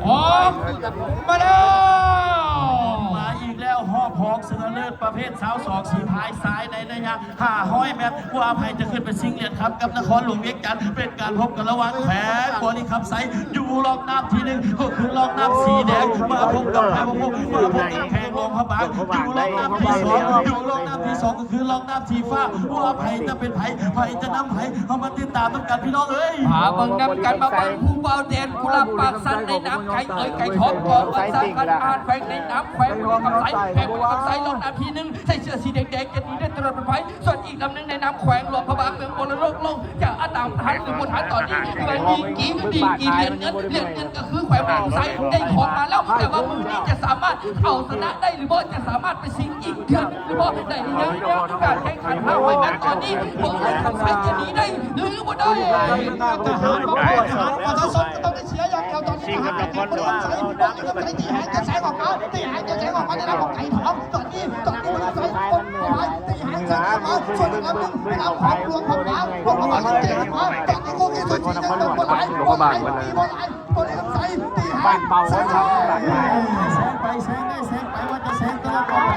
ອອກມາແລ້ວ ມາອີກແລ້ວ ຮອບຮອງຊະນະເລີດປະເພດຊາວສອງ ສີພາຍຊາຍໃນໄລຍະຫ້າຮ້ອຍແມັດ ວ່າໃຜຈະຂຶ້ນໄປຊິງຫຼຽນຄຳກັບນະຄອນຫຼວງວຽງຈັນ. ເປັນການພົບກັນລະຫວ່າງແຂວງບໍລິຄຳໄຊ ຢູ່ລອກນ້ຳທີໜຶ່ງ ກໍຄືລອກນ້ຳສີແດງ ມາພົບກັບແຂວງ ມາພົບກັບແຂວງຫຼວງພະບາງ ຢູ່ລອກນ້ຳທີສອງ ຢູ່ລອກນ້ຳທີສອງ ຄືລອກນ້ຳສີຟ້າ ວ່າໃຜຈະເປັນໃຜ ໃຜຈະນຳໃຜ ເຮົາມາຕິດຕາມນຳກັນພີ່ນ້ອງເອີຍ. ມາເບິ່ງນຳກັນ ມາເບິ່ງຜູ້ບ່າວແດນກຸຫຼາບປາກສັນ ໃນນາມໄກ່ເອີຍ ໄກ່ທອງ ກອງບັນຊາການທະຫານແຂວງ ໃນນາມແຂວງບໍລິຄຳໄຊ ແຂວງບໍລິຄຳໄຊ ລອງນາມທີໜຶ່ງ ໃສ່ເສື້ອສີແດງໆ ຈະໜີໄດ້ຕະຫຼອດໄປ ສ່ວນອີກລຳໜຶ່ງ ໃນນາມແຂວງຫຼວງພະບາງ ເມືອງມໍລະດົກໂລກ ຈະອາຕາມທັນຫຼືບໍ່ທັນ ຕອນນີ້ ເຮືອນດີກຣີ ດີກຣີຫຼຽນເງິນ ຫຼຽນເງິນ ຄືແຂວງບໍລິຄຳໄຊ ໄດ້ຄອງມາແລ້ວ ແຕ່ວ່າມື້ນີ້ຈະສາມາດເອົາຊະນະໄດ້ຫຼືບໍ່ ຈະສາມາດໄປຊິງອີກເທື່ອໜຶ່ງຫຼືບໍ່ ໃນໄລຍະນີ້ ການແຂ່ງຂັນຫ້າຮ້ອຍແມັດ ຕອນນີ້ ບໍລິຄຳໄຊຈະໜີໄດ້ຫຼືບໍ່ໄດ້. ທະຫານປະເພດ ທະຫານປະຊາຊົນກໍຕ້ອງໄດ້ເຊຍຢ່າງດຽວ ຕອນນີ້ ທະຫານປະເພດ ບໍລິຄຳໄຊ ບໍລິຄຳໄຊ ຕີຫາງຈະແຊງອອກມາ ຕີຫາງຈະແຊງອອກມາ ໄດ້ຮັບຂອງໄກ່ທອງ ຕອນນີ້ ຕອນນີ້ ບໍລິຄຳໄຊ ຕອນນີ້ ຕີຫາງແຊງອອກມາ ສ່ວນອີກລຳໜຶ່ງ ນາມຂອງຫຼວງພະບາງ ຫຼວງພະບາງ ຕີອອກມາ ຕອນນີ້ ໂກເກສຸດ ສີແດງ ບໍ່ຫຼາຍ ບໍ່ຫຼາຍ ບໍ່ຫຼາຍ ບໍລິຄຳໄຊ ຕີຫາງ ແຊງໄປ ແຊງໄດ້ ແຊງໄປ ວ່າຈະແຊງຕະຫຼອດຕໍ່ໄປ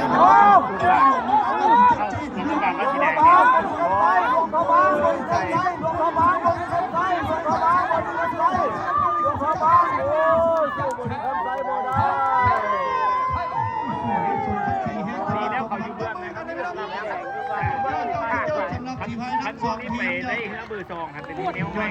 ດີແລ້ວເຂົາຢູ່ເບື້ອງນະ ຄັນ ຄັນພວກນີ້ໄປໄດ້ເຮືອເບີສອງຫັ້ນ ເປັນແນວໃໝ່.